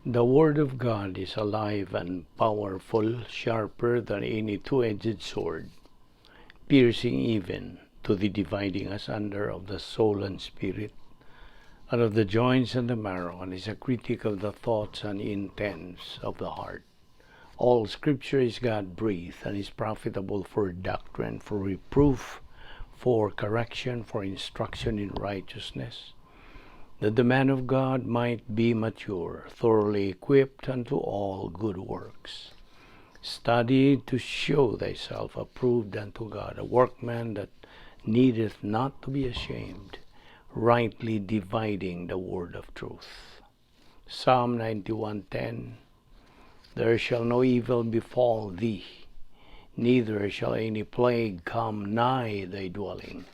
The Word of God is alive and powerful, sharper than any two-edged sword, piercing even to the dividing asunder of the soul and spirit, and of the joints and the marrow, and is a critic of the thoughts and intents of the heart. All Scripture is God-breathed and is profitable for doctrine, for reproof, for correction, for instruction in righteousness, that the man of God might be mature, thoroughly equipped unto all good works. Study to show thyself approved unto God, a workman that needeth not to be ashamed, rightly dividing the word of truth. Psalm 91:10. There shall no evil befall thee, neither shall any plague come nigh thy dwelling.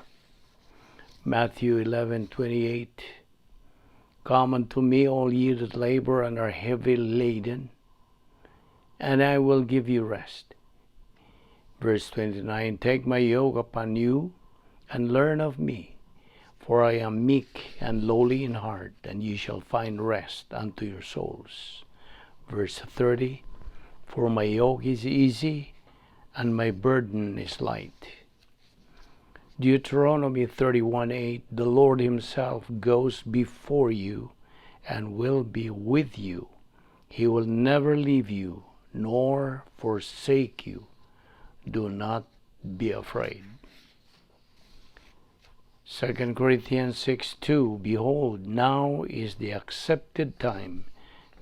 Matthew 11:28. Come unto me, all ye that labor and are heavy laden, and I will give you rest. Verse 29. Take my yoke upon you and learn of me, for I am meek and lowly in heart, and ye shall find rest unto your souls. Verse 30. For my yoke is easy and my burden is light. Deuteronomy 31:8. The Lord himself goes before you and will be with you. He will never leave you nor forsake you. Do not be afraid. 2 Corinthians 6:2. Behold, now is the accepted time.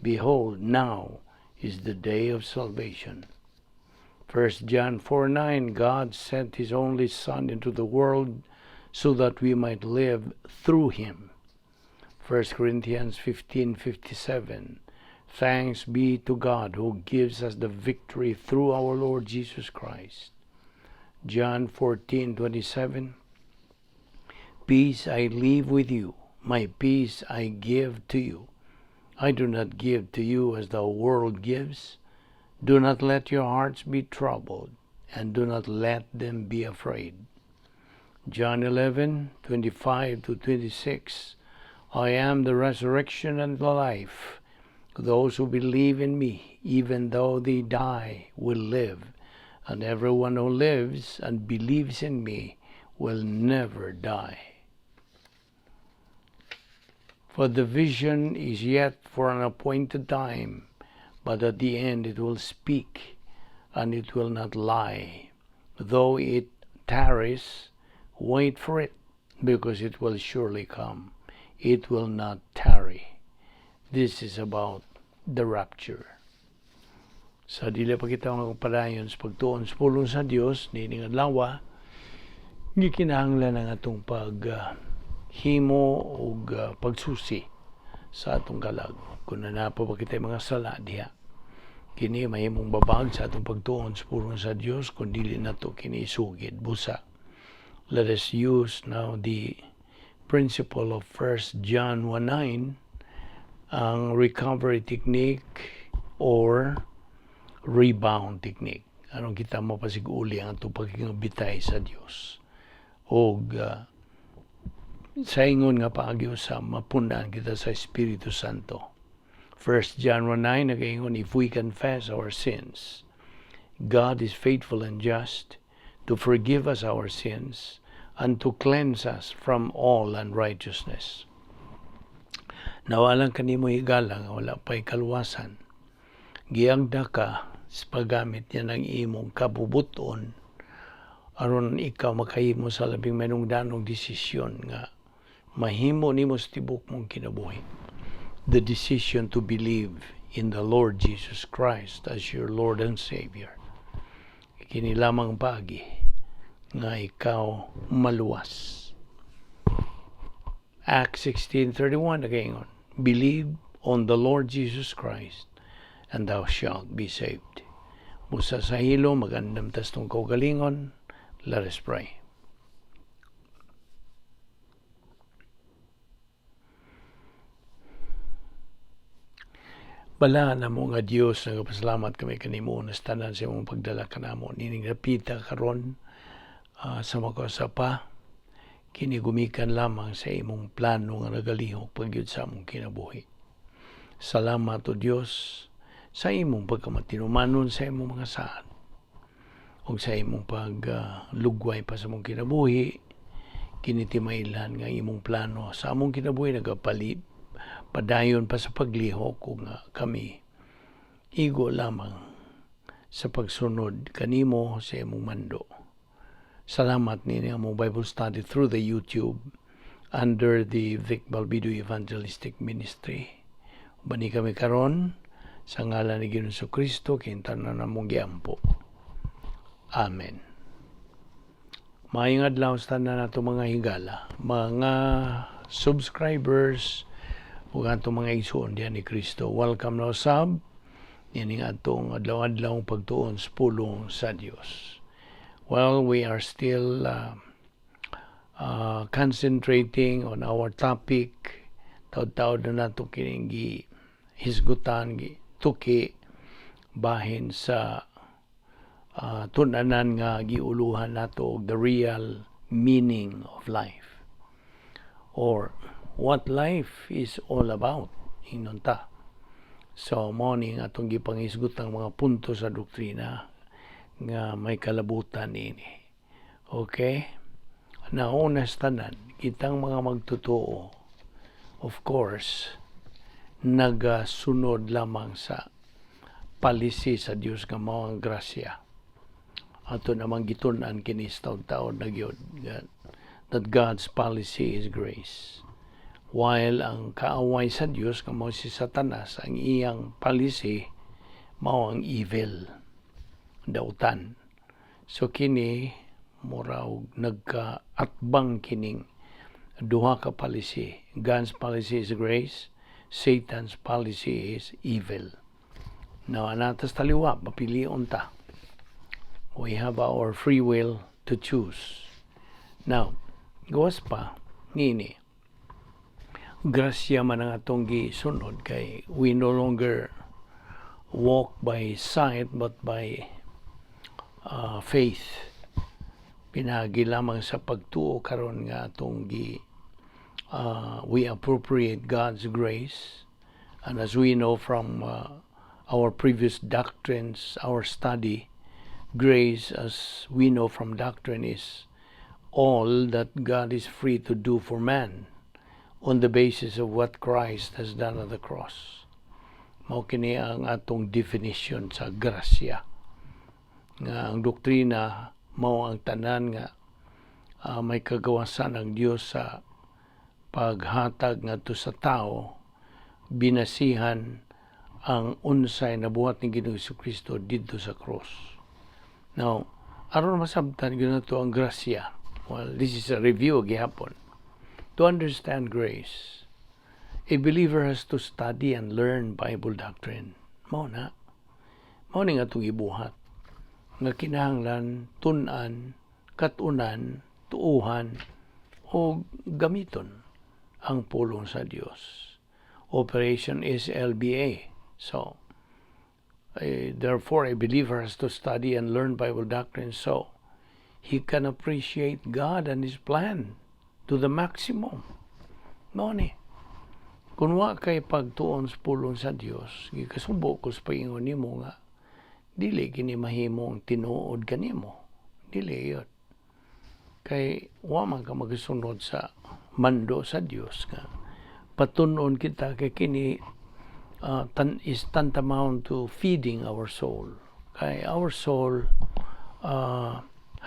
Behold, now is the day of salvation. 1 John 4:9. God sent his only Son into the world so that we might live through him. 1 Corinthians 15:57. Thanks be to God who gives us the victory through our Lord Jesus Christ. John 14:27. Peace I leave with you, my peace I give to you. I do not give to you as the world gives. Do not let your hearts be troubled, and do not let them be afraid. John 11:25 to 26. I am the resurrection and the life. Those who believe in me, even though they die, will live, and everyone who lives and believes in me will never die. For the vision is yet for an appointed time, but at the end it will speak, and it will not lie. Though it tarries, wait for it, because it will surely come. It will not tarry. This is about the rapture. Sa dili pa kita magpadayon sa pagtuon sa pulong sa Dios niining adlaw, gikinahanglan ang atong pag himo og pagsusi sa atong kalag kung naa pa ba kita mga sala diha. Kini mahimong babag sa atong pagtuon sa pulong sa Dios kung dili nato kini isugid busa. Let us use now the principle of 1 John 1:9, ang recovery technique or rebound technique, aron kita mapasiguli ang atong pagkingabitay sa Dios og sa ingon nga paagi sa mapundan kita sa Espiritu Santo. 1 John 1:9 nagaingon, "If we confess our sins, God is faithful and just to forgive us our sins and to cleanse us from all unrighteousness." Nawalan kanimo higala nga wala pa'y kaluwasan. Giagda ka sa paggamit niya ng imong kabubuton aron ikaw makahimo sa labing manungdanong desisyon nga mahimo nimo sa tibok mong kinabuhi. The decision to believe in the Lord Jesus Christ as your Lord and Savior. Kini lamang paagi nga ikaw maluwas. Acts 16:31 nagaingon, "Believe on the Lord Jesus Christ and thou shalt be saved." Busa sa hilom, mag-andam tas atong kaugalingon. Let us pray. Balaan namo nga Dios, nagapasalamat kami kanimo na sa tanan sa imong pagdala kanamo nining dapita karon sa makausa pa. Kini gumikan lamang sa imong plano nga nagalihok pagyud sa among kinabuhi. Salamat, O Dios, sa imong pagkamatinumanon sa imong mga saad ug sa imong paglugway pa sa among kinabuhi. Kini timailhan nga imong plano sa among kinabuhi nagapali padayon pa sa paglihok ug nga kami igo lamang sa pagsunod kanimo sa imong mando. Salamat nini among Bible study through the YouTube under the Vic Balbido Evangelistic Ministry. Ubani kami karon sa ngalan ni Ginoong Kristo, kining tanan namong giampo. Amen. Maayong adlaw sa tanan nato, mga higala, mga subscribers ug atong mga igsoon diyan ni Kristo. Welcome na usab nining atong adlaw-adlaw pagtuon sa pulong sa Dios. Well, we are still concentrating on our topic. Taud-taud na nato kining gi hisgutan, gi tuki bahin sa tun-anan nga giuluhan nato og the real meaning of life or what life is all about, ingnon ta. So mao ni nga atong gipangisgot ang mga punto sa doktrina nga may kalabutan niini. Okay? Nauna sa tanan, kitang mga magtotoo, of course, nagasunod lamang sa policy sa Dios nga mao ang grasya. Ato namang gitun-an kini sa taon-taon na gyud that God's policy is grace. While ang kaaway sa Dios nga mao si Satanas, ang iyang policy mao ang evil, dautan. So kini mura og nagkaatbang kining duha ka policy. God's policy is grace, Satan's policy is evil. Now, anatas taliwa, mapilion ta. We have our free will to choose. Now, gawas pa, nini, grasya man ang atong gisunod kay we no longer walk by sight but by faith. Pinagi lamang sa pagtuo karon nga atong gi we appropriate God's grace. And as we know from our previous doctrines, our study, grace, as we know from doctrine, is all that God is free to do for man on the basis of what Christ has done on the cross. Mao kini ang atong definition sa grasya. Nga ang doktrina mao ang tanan nga may kagawasan ang Dios sa paghatag ngadto sa tao binasihan ang unsay nabuhat ni Ginoong Kristo didto sa cross. Now, aron masabtan gyud nato ang grasya. Well, this is a review gihapon. To understand grace, a believer has to study and learn Bible doctrine. Mao na. Mao ni nga atong ibuhat. Nga kinahanglan tun-an, kat-unan, tuuhan, o gamiton ang pulong sa Dios. Operation is LBA. So, therefore, a believer has to study and learn Bible doctrine so he can appreciate God and His plan to the maximum. Mao ni. Kung wa kay pagtuon sa pulong sa Dios, gikasubo ko sa paingon nimo nga dili kini mahimong tinuod kanimo. Dili yun. Kay wa man ka magasunod sa mando sa Dios nga patun-on kita kay kini is tantamount to feeding our soul. Kay our soul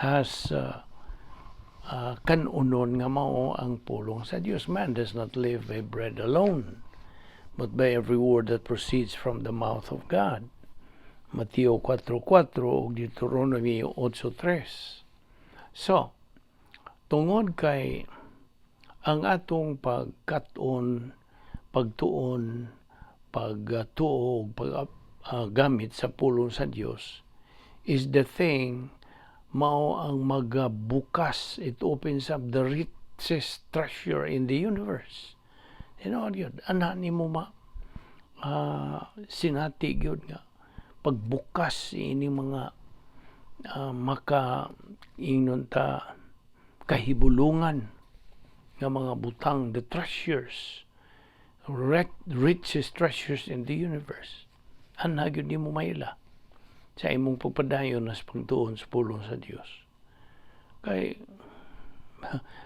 has kanunon nga mao ang pulong sa Dios. Man does not live by bread alone, but by every word that proceeds from the mouth of God. Mateo 4.4 ug Deuteronomy 8.3. So, tungod kay ang atong pagkat-on, pagtuon, pagtuo, paggamit sa pulong sa Dios is the thing mao ang magabukas. It opens up the richest treasure in the universe. Tinuod yun. Ana nimo ma sinati gyud nga pagbukas ini mga maka ingnon ta kahibulungan nga mga butang, the treasures. Richest treasures in the universe. Ana gyud nimo maila sa imong pagpadayon sa pagtuon sa pulong sa Dios. Kay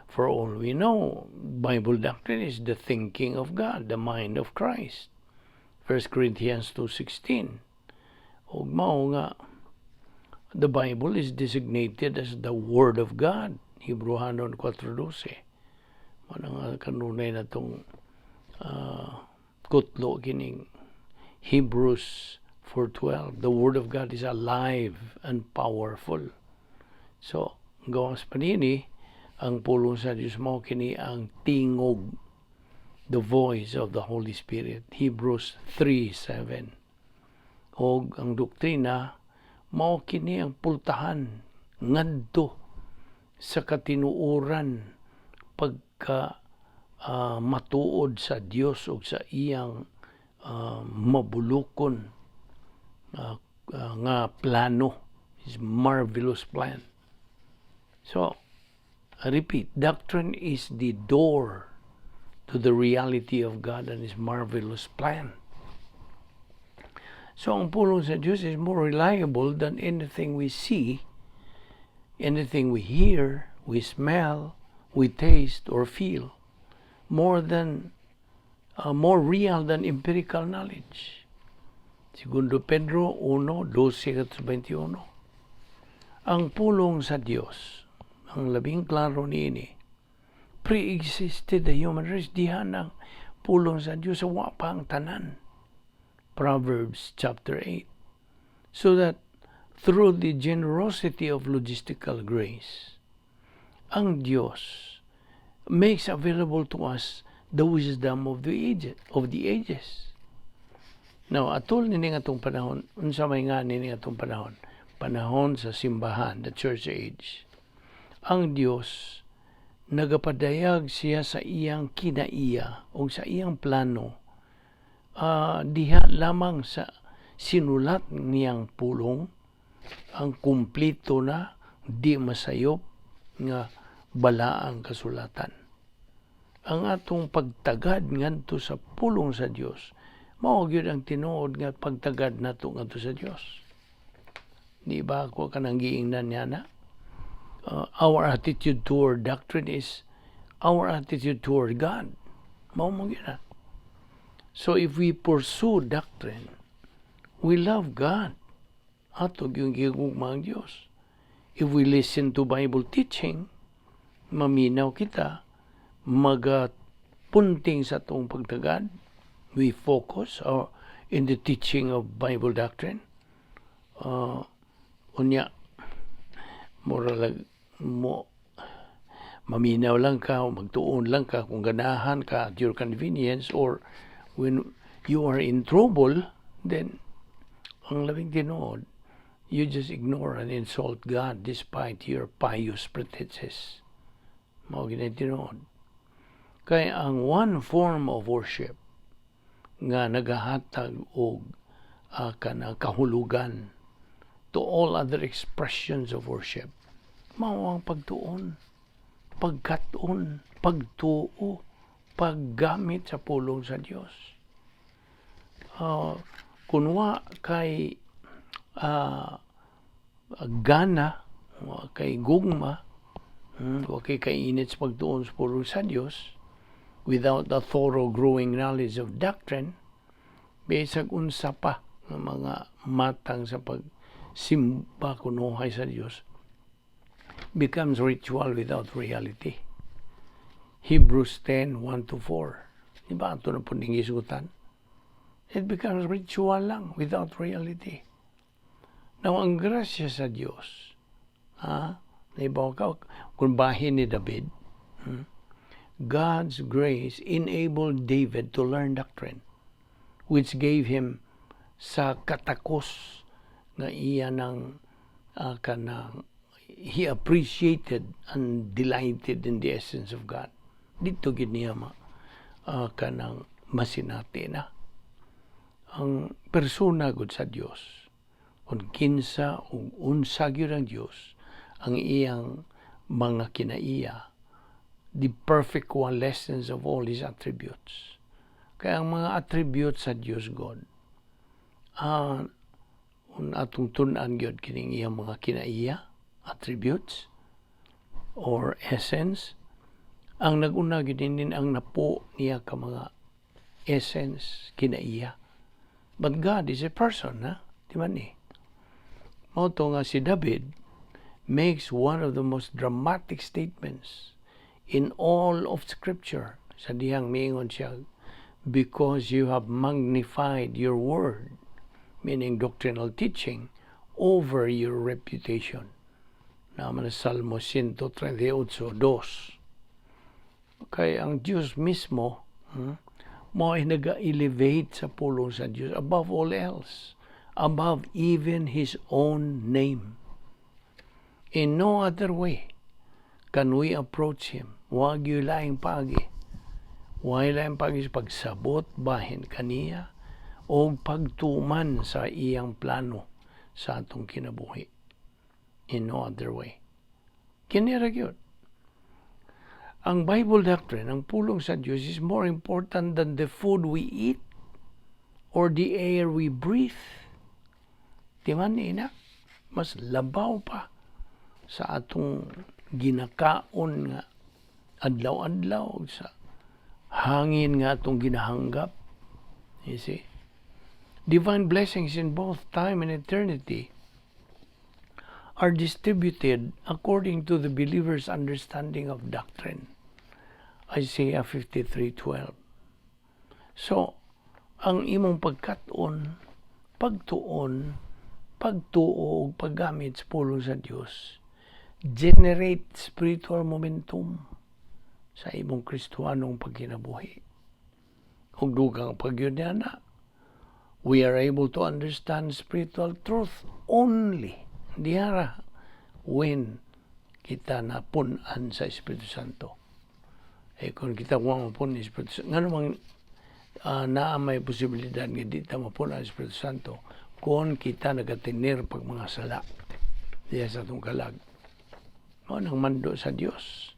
for all we know, Bible doctrine is the thinking of God, the mind of Christ. 1 Corinthians 2:16. Ug mao nga the Bible is designated as the Word of God. Hebreohanon 4:12. Mao na nga kanunay na tong kutlo kining Hebrews 4:12. The Word of God is alive and powerful. So, gawas pa nini, ang pulong sa Dios mao kini ang tingog, the voice of the Holy Spirit. Hebrews 3:7. Og ang doktrina mao kini ang pultahan ngadto sa katinuoran pagka matuod sa Dios ug sa iyang mabulukon nga plano, His marvelous plan. So I repeat, doctrine is the door to the reality of God and His marvelous plan. So ang pulong sa Diyos is more reliable than anything we see, anything we hear, we smell, we taste, or feel. More real than empirical knowledge. Segundo Pedro 1:12-21. Ang pulong sa Dios, ang labing klaro niini, pre-existed the human race. Diha ng pulong sa Dios sa wa pa ang tanan. Proverbs chapter 8. So that through the generosity of logistical grace, ang Dios makes available to us the wisdom of the ages. Now, atol nini nga atong panahon, unsa may nga nini atong panahon? Panahon sa simbahan, the church age. Ang Dios nagapadayag siya sa iyang kinaiya o sa iyang plano diha lamang sa sinulat niyang pulong, ang kumpleto na di masayop nga balaang kasulatan. Ang atong pagtagad ngadto sa pulong sa Dios mao gyud ang tinuod nga pagtagad nato ngadto sa Dios. Di ba ako kanang giingnan niya na our attitude toward doctrine is our attitude toward God? Mao mo gyud na. So if we pursue doctrine, we love God. Ato yung gigugma ang Diyos. If we listen to Bible teaching, maminaw kita, magapunting sa atong pagtagad, we focus or in the teaching of Bible doctrine. Unya, mura lag mo maminaw lang ka o magtuon lang ka kung ganahan ka at your convenience or when you are in trouble, then ang labing tinuod, you just ignore and insult God despite your pious pretenses. Mao gyud tinuod. Kay ang one form of worship nga nagahatag og kanang kahulugan to all other expressions of worship mao ang pagtuon, pagkat-on, pagtuo, paggamit sa pulong sa Dios. Kunwa kay gana, wa kay gugma, wa kay kainit sa pagtuon sa pulong sa Dios, without a thorough growing knowledge of doctrine, bisag unsa pa nga mga matang sa pagsimba kunuhay sa Dios becomes ritual without reality. Hebrews 10:1 to 4. Di ba ato na po ning isutan? It becomes ritual lang without reality. Now, ang grasya sa Dios, ha? Naibaw ka, kung bahin ni David, God's grace enabled David to learn doctrine, which gave him sa katakos nga iya ng kanang he appreciated and delighted in the essence of God. Didto gyud niya ma kanang masinati na ang persona gud sa Dios, kung kinsa ug unsa gyud ang Dios, ang iyang mga kinaiya, the perfect coalescence of all His attributes. Kaya ang mga attributes sa Dios God, un atong tun-an gyud kining iyang mga kinaiya, attributes or essence, ang nag-una gyud inin ang napo niya ka mga essence, kinaiya. But God is a person, ha? Di ba ni? Mao to nga si David makes one of the most dramatic statements in all of Scripture sa dihang miingon siya, "Because you have magnified your word," meaning doctrinal teaching, "over your reputation." Naman sa Salmo 138:2. Kay ang Diyos mismo, mo ay naga-elevate sa pulong sa Diyos above all else, above even His own name. In no other way can we approach Him. Wa gyuy laing paagi. Way laing paagi sa pagsabot bahin kaniya o pagtuman sa iyang plano sa atong kinabuhi. In no other way. Kini ra gyud. Ang Bible doctrine, ang pulong sa Diyos, is more important than the food we eat or the air we breathe. Di man ni na? Mas labaw pa sa atong ginakaon nga adlaw-adlaw, sa hangin nga atong ginahanggap. You see? Divine blessings in both time and eternity are distributed according to the believer's understanding of doctrine. Isaiah 53:12. So, ang imong pagkat-on, pagtuon, pagtuo ug paggamit sa pulong sa Dios generate spiritual momentum sa imong Kristohanong pagkinabuhi. Ug dugang pagyud na, we are able to understand spiritual truth only dihara when kita napun-an sa Espiritu Santo. Eh kung kita wa mapun ni Espiritu Santo, ngano mang naa may posibilidad nga di ta mapun-an sa Espiritu Santo kung kita nagatener pag mga sala diya sa atong kalag. Mao nang mando sa Dios.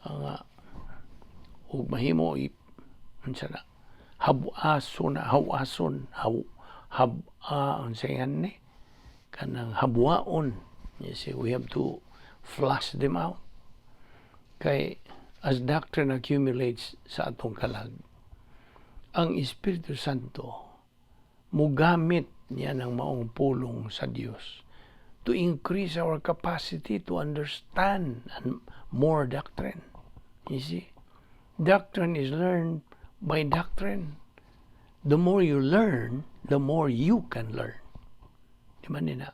Ang ug mahimo i unsa na habuason na hawason haw hab unsa yan ni kanang habwaon. You see, we have to flush them out kay as doctrine accumulates sa atong kalag, ang Espiritu Santo mugamit niya ng maong pulong sa Dios to increase our capacity to understand and more doctrine. You see, doctrine is learned by doctrine. The more you learn, the more you can learn. Di ba nina?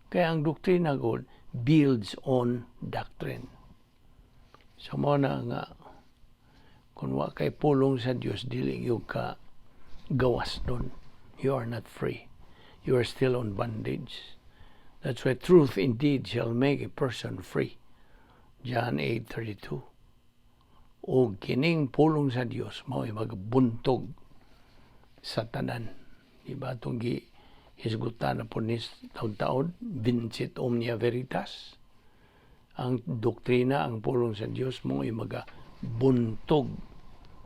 Kaya ang doktrina God builds on doctrine. So mo na nga kung wa kay pulong sa Dios, dili gyud ka gawas doon. You are not free. You are still on bondage. That's why truth indeed shall make a person free. John 8:32. O kining pulong sa Dios mao'y magbuntog sa tanan. Diba itong gi hisgutan na po ni taon-taon, "Vincit omnia veritas." Ang doktrina, ang pulong sa Dios mo ay magabuntog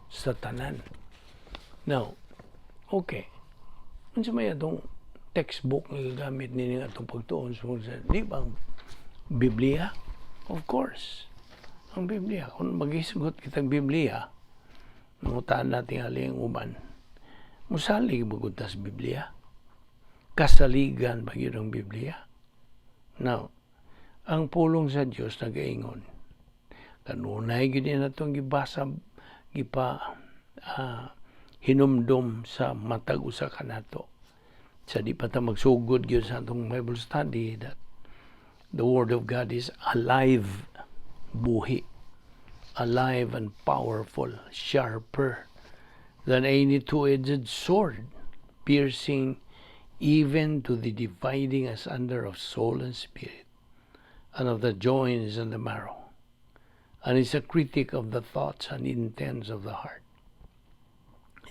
sa tanan. Now, okay. Unsa may atong textbook nga gagamit nini atong pagtuon sa, di ba, ang Biblia? Of course. Ang Biblia. Kung maghisgot kitang Biblia, mangutan natin aling uban. Musalig ba gud ta sa Biblia? Kasaligan ba gyud ang Biblia? Now, ang pulong sa Dios nagaingon. Kanunay gyud ni natong gibasa, gipa hinumdom sa matag usa kanato. Sa di pa ta magsugod gyud sa atong Bible study, that the Word of God is alive, buhi, alive and powerful, sharper than any two-edged sword, piercing even to the dividing asunder of soul and spirit, and of the joints and the marrow, and is a critic of the thoughts and intents of the heart.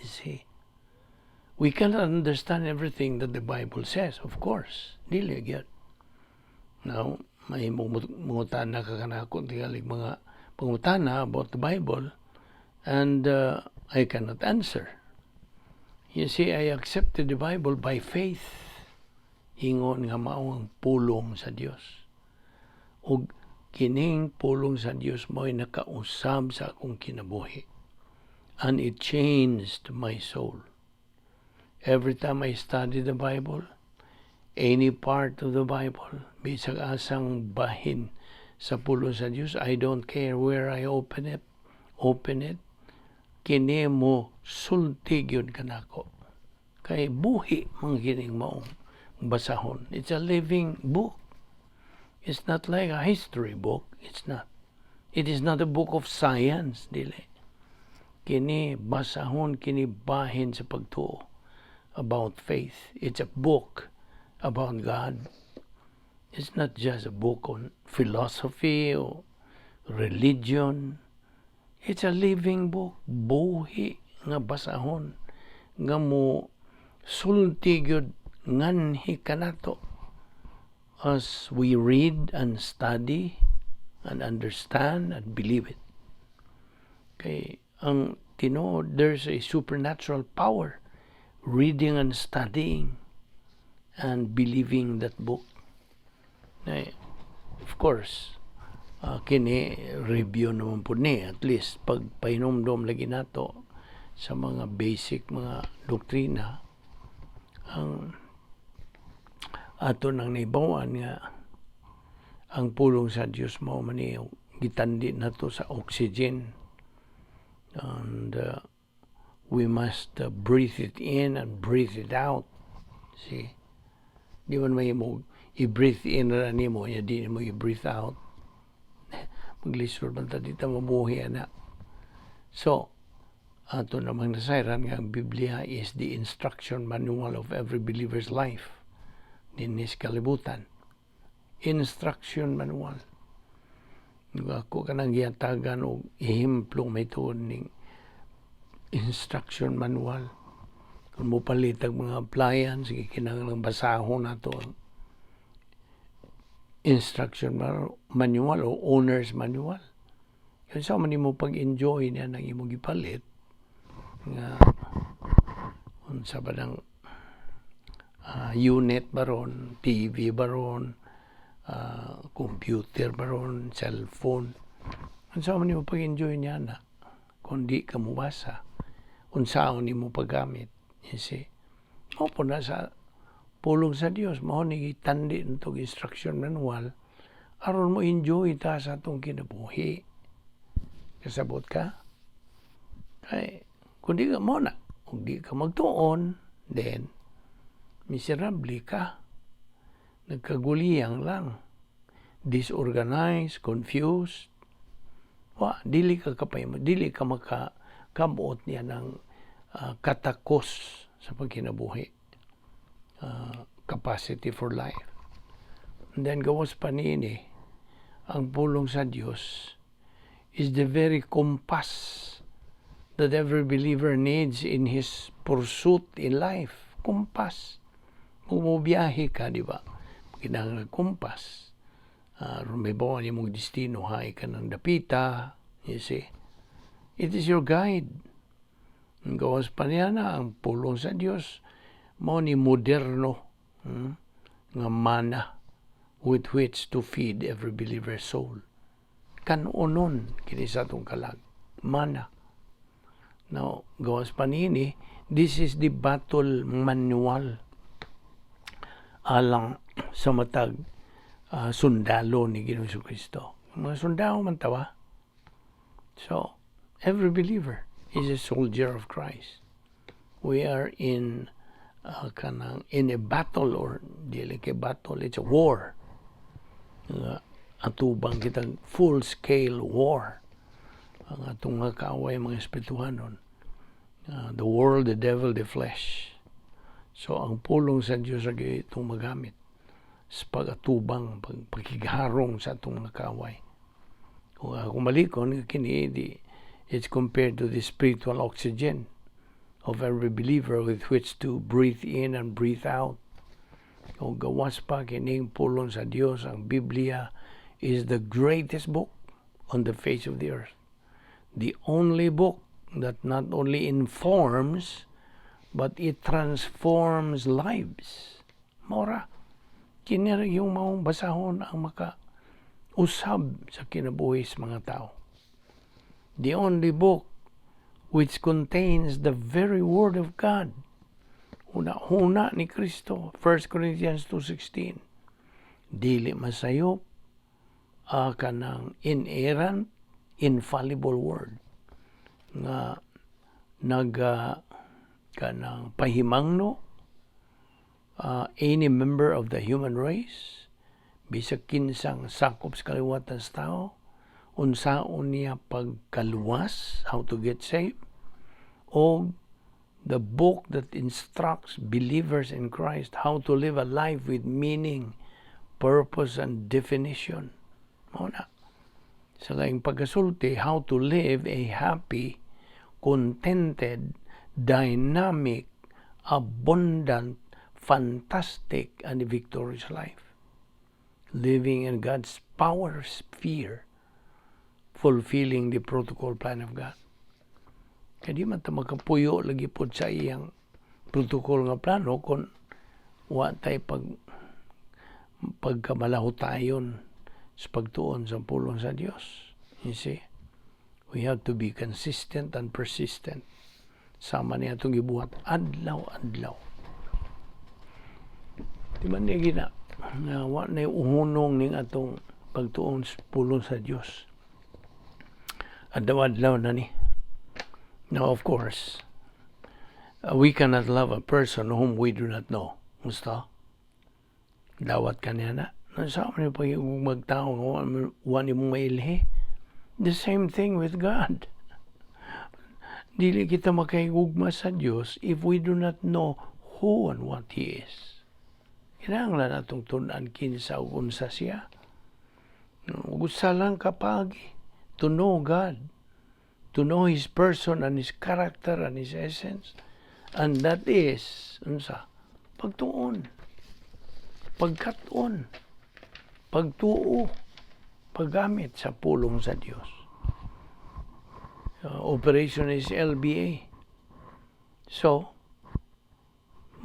You see, we cannot understand everything that the Bible says, of course. Dili gyud. Now, may mangutana ka kanako tingali mga pangutana about the Bible and I cannot answer. You see, I accepted the Bible by faith. Ingon nga mao ang pulong sa Dios. Ug kining pulong sa Dios mo'y nakausab sa akong kinabuhi. And it changed my soul. Every time I study the Bible, any part of the Bible, bisag asang bahin sa pulong sa Dios, I don't care where I open it, kini mo sulti gyud kanako. Kay buhi man kining maong basahon. It's a living book. It's not like a history book. It's not. It is not a book of science, dili. Kini basahon kini bahin sa pagtuo, about faith. It's a book about God. It's not just a book on philosophy or religion. It's a living book. Buhi nga basahon nga mo sulti gyud nganhi kanato as we read and study and understand and believe it. Kay ang tinuod, there's a supernatural power reading and studying and believing that book. Na, of course, kini review naman po ni, at least pag pahinumdom lagi nato sa mga basic mga doktrina, ang ato nang naibawan nga ang pulong sa Dios mao man ni gitandi nato sa oxygen and we must breathe it in and breathe it out. See, di man may mo i-breathe in ra nimo ya di mo i-breathe out, maglisod man ta, di ta mabuhi ana. So ato namang nasayran nga ang Biblia is the instruction manual of every believer's life dinhi sa kalibutan. Instruction manual. Ako kanang gihatagan og ehemplo may tuod ning instruction manual. Kung mo palit ang mga appliance, kinahanglan basahon nato ang instruction manual o owner's manual. Kaya sa man nimo pag-enjoy niya ng imong gipalit nga unsa ba ng unit baron, TV baron, computer baron, cellphone. Unsa man nimo pag-enjoy niya na kung di ka mubasa? Unsaon nimo paggamit? You see? Opo na sa pulong sa Dios, mao ni gitandi nitong instruction manual aron mo enjoy ta sa atong kinabuhi. Kasabot ka? Kay kung di ka mo na, kung di ka magtuon, then miserable ka. Nagkaguliyang lang. Disorganized, confused. Wa, dili ka kapay mo, dili ka makakamot niya ng katakos sa pagkinabuhi. Capacity for life. And then gawas pa niini, ang pulong sa Dios is the very compass that every believer needs in his pursuit in life. Kumpas. Kung mubiyahe ka, di ba? Kinahanglan kumpas. May bawa ni mong destino, hay ka ng dapita, you see. It is your guide. Ang gawas pa niya na, ang pulong sa Dios, mao ni moderno nga mana with which to feed every believer's soul. Kanonon kini sa atong kalag. Mana. Now, gawas pa niini, this is the battle manual alang sa matag sundalo ni Ginoong Kristo. Mga sundalo man tawa. So, every believer is a soldier of Christ. We are in kanang in a battle or dili kay battle, it's a war. Nga atubang kitang full-scale war. Ang atong mga kaaway, mga espirituhanon. The world, the devil, the flesh. So ang pulong sa Diyos ang itong magamit sa pag-atubang, pagkigharong sa atong mga kaaway. Kung ako malikon, kini, di, it's compared to the spiritual oxygen of every believer with which to breathe in and breathe out. O gawas pa kining pulong sa Dios, ang Biblia is the greatest book on the face of the earth. The only book that not only informs but it transforms lives. Mao ra, kini yung maong basahon ang maka usab sa kinabuhi sa mga tao. The only book which contains the very word of God. Huna-huna ni Kristo, 1 Corinthians 2:16. Dili masayop, kanang inerrant, infallible word nga naga kanang pahimangno any member of the human race, bisag kinsang sakop sa kaliwatan sa tao, unsaon niya pagkaluwas, how to get saved, o the book that instructs believers in Christ how to live a life with meaning, purpose, and definition. Mao na. Sa laing pagkasulti, how to live a happy, contented, dynamic, abundant, fantastic, and victorious life. Living in God's power sphere, fulfilling the protocol plan of God. Kaya di man ta makapuyo lagi pod sa iyang protocol nga plano kung wa tay pagkamalahutayon sa pagtuon sa pulong sa Dios. You see? We have to be consistent and persistent. Sama niya itong gibuhat adlaw-adlaw. Di man niya gina nga wa na uhunong ning atong pagtuon sa pulong sa Dios. Adlaw-adlaw na ni. Now, of course, we cannot love a person whom we do not know. Gusto? Dawat ka niya na. Nasa man pag magtao nga wa nimo mailhi. The same thing with God. Dili kita makahigugma sa Dios if we do not know who and what He is. Kinahanglan atong tun-an kinsa ug unsa siya. Ug usa lang kapagi to know God, to know His person and His character and His essence. And that is, unsa? Pagtuon. Pagkat-on. Pagtuo. Paggamit sa pulong sa Dios. Operation is LBA. So,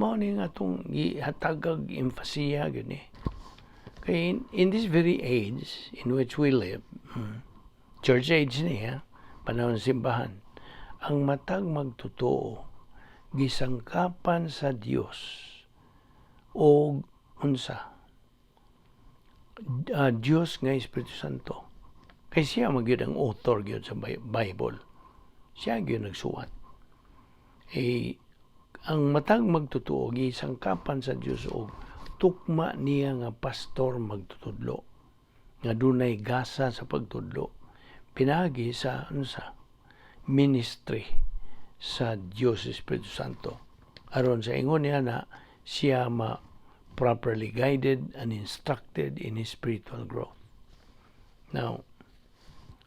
mao ni nga atong gihatagag emphasia gani. Kay in this very age in which we live, church age niya, panahon simbahan, ang matag magtotoo gisangkapan sa Dios og unsa, Dios nga Espiritu Santo. Kay siya man gyud ang author gyud sa Bible. Siya gyud nagsuwat. Eh, ang matag magtotoo gisangkapan sa Dios og tukma niya nga pastor magtutudlo nga dunay gasa sa pagtudlo pinaagi sa unsa, ministry sa Dios Espiritu Santo, aron sa ingon niya na siya ma properly guided and instructed in his spiritual growth. Now,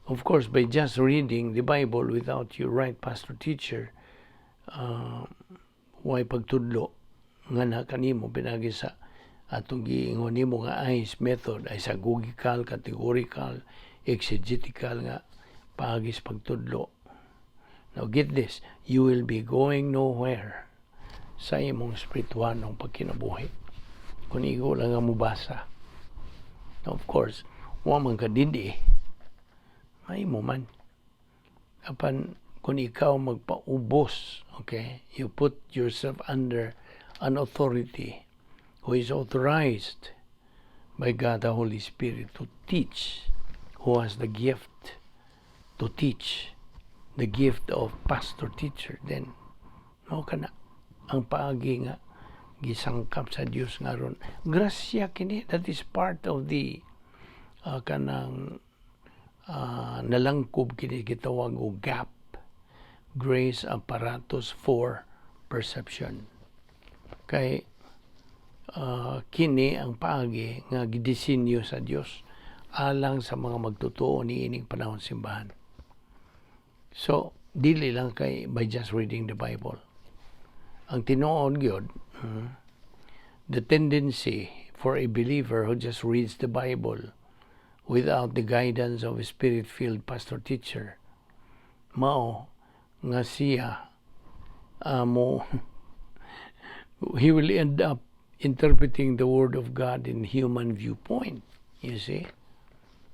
of course, by just reading the Bible without your right pastor teacher, way pagtudlo nga na kanimo pinagi sa atong giingon nimo nga ICE method, ay isagogical, categorical, exegetical nga paagi sa pagtudlo. Now get this, you will be going nowhere sa imong spiritualong pagkinabuhi kung igo lang nga mubasa. Now, of course, wa man ka didi, mahimo man. Apan kung ikaw magpaubos, okay, you put yourself under an authority who is authorized by God the Holy Spirit to teach, who has the gift to teach, the gift of pastor teacher, then mao kana ang paagi nga gisangkap sa Dios nga aron grasya kini. That is part of the kanang nalangkob kini gitawag og GAP, grace apparatus for perception, kay kini ang paagi nga gidisenyo sa Dios alang sa mga magtotoo niining panahon simbahan. So dili lang kay by just reading the Bible. Ang tinuod gyud, the tendency for a believer who just reads the Bible without the guidance of a spirit-filled pastor teacher, mao nga siya mo He will end up interpreting the Word of God in human viewpoint. You see?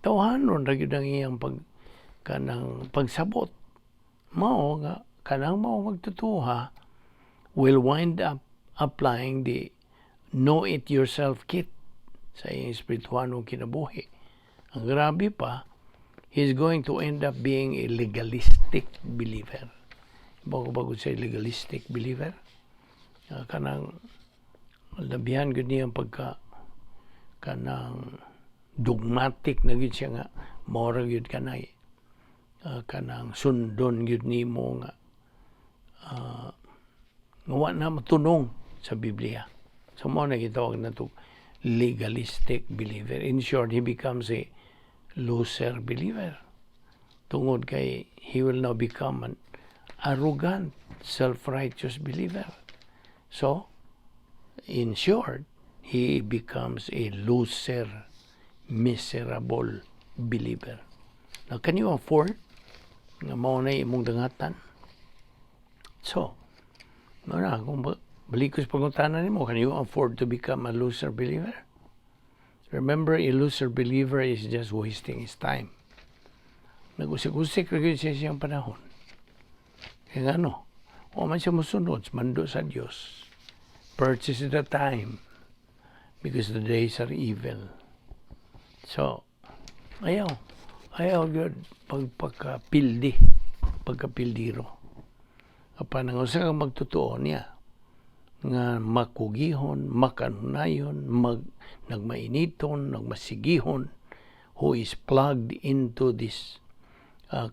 Tawhanon ra gyud ang iyang pag kanang pagsabot. Mao nga kanang mao magtotoo will wind up applying the know it yourself kit sa iyang espirituhanong kinabuhi. Ang grabe pa, he's going to end up being a legalistic believer. Bago-bago sa legalistic believer, kanang labihan gud niyang pagka kanang dogmatic na gyud siya nga mao ra gyud kanay kanang sundon gyud nimo nga wa na matunong sa Biblia. So mao na gitawag nato legalistic believer. In short, he becomes a loser believer. Tungod kay he will now become an arrogant, self-righteous believer. So, in short, he becomes a loser, miserable believer. Now, can you afford nga mao na imong dangatan? So, mao na, kung balik ko sa pangutana nimo, can you afford to become a loser believer? Remember, a loser believer is just wasting his time. Nag-usik-usik ra gyud siya siyang panahon. Kaya ano, wa man siya musunod, mando sa Dios. Purchase the time because the days are evil. So, ayaw. Ayaw gyud pagpagkapildi, pagkapildiro. Apan ang usa ka magtotoo niya nga makugihon, makanunayon, nagmainiton, nagmasigihon, who is plugged into this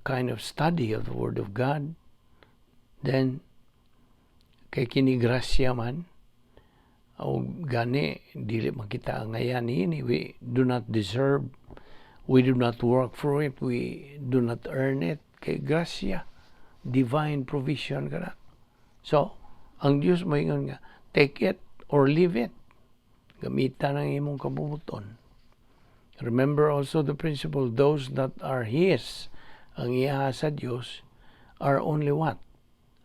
kind of study of the Word of God, then kay kini grasya man o gani dili man kita angayan niini. We do not deserve, we do not work for it, we do not earn it, kay grasya, divine provision kana. So ang Dios moingon nga take it or leave it, gamitan ang imong kabubut-on. Remember also the principle, those that are His, ang iya sa Dios, are only what?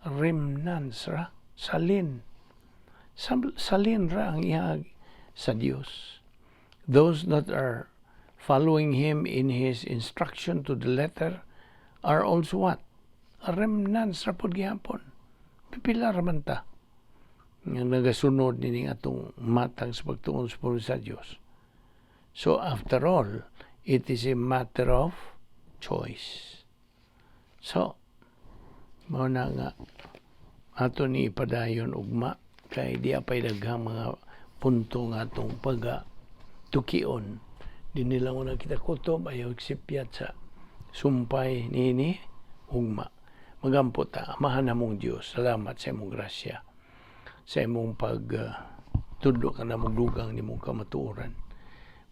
Remnants ra, salin. Salin ra ang iya sa Dios. Those that are following Him in His instruction to the letter are also what? Remnants ra pod gihapon. Pipila ra man ta nga nagasunod nining atong matang sa pagtuon sa pulong sa Dios. So after all, it is a matter of choice. So, mao na nga ato ni ipadayon ugma kay di pay daghang mga punto nga atong pag tukion. Di nila una kita kutob, ayaw sipyat sa sumpay niini ugma. Magampo ta. Amahan namong Dios, salamat sa imong grasya, sa imong pag tudlo ka namong dugang nimong kamatuoran.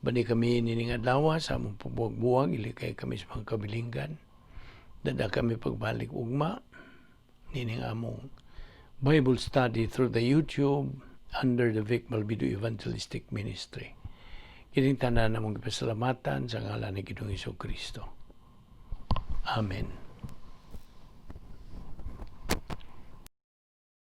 Bani kami nining adlaw sa among pagbuwag-buwag, ilikay kami sa mga kabilinggan. Dada kami pagbalik ugma nining among Bible study through the YouTube under the Vic Malvido Evangelistic Ministry. Kining tanan namong gipasalamatan sa ngalan ni Ginoong Kristo. Amen.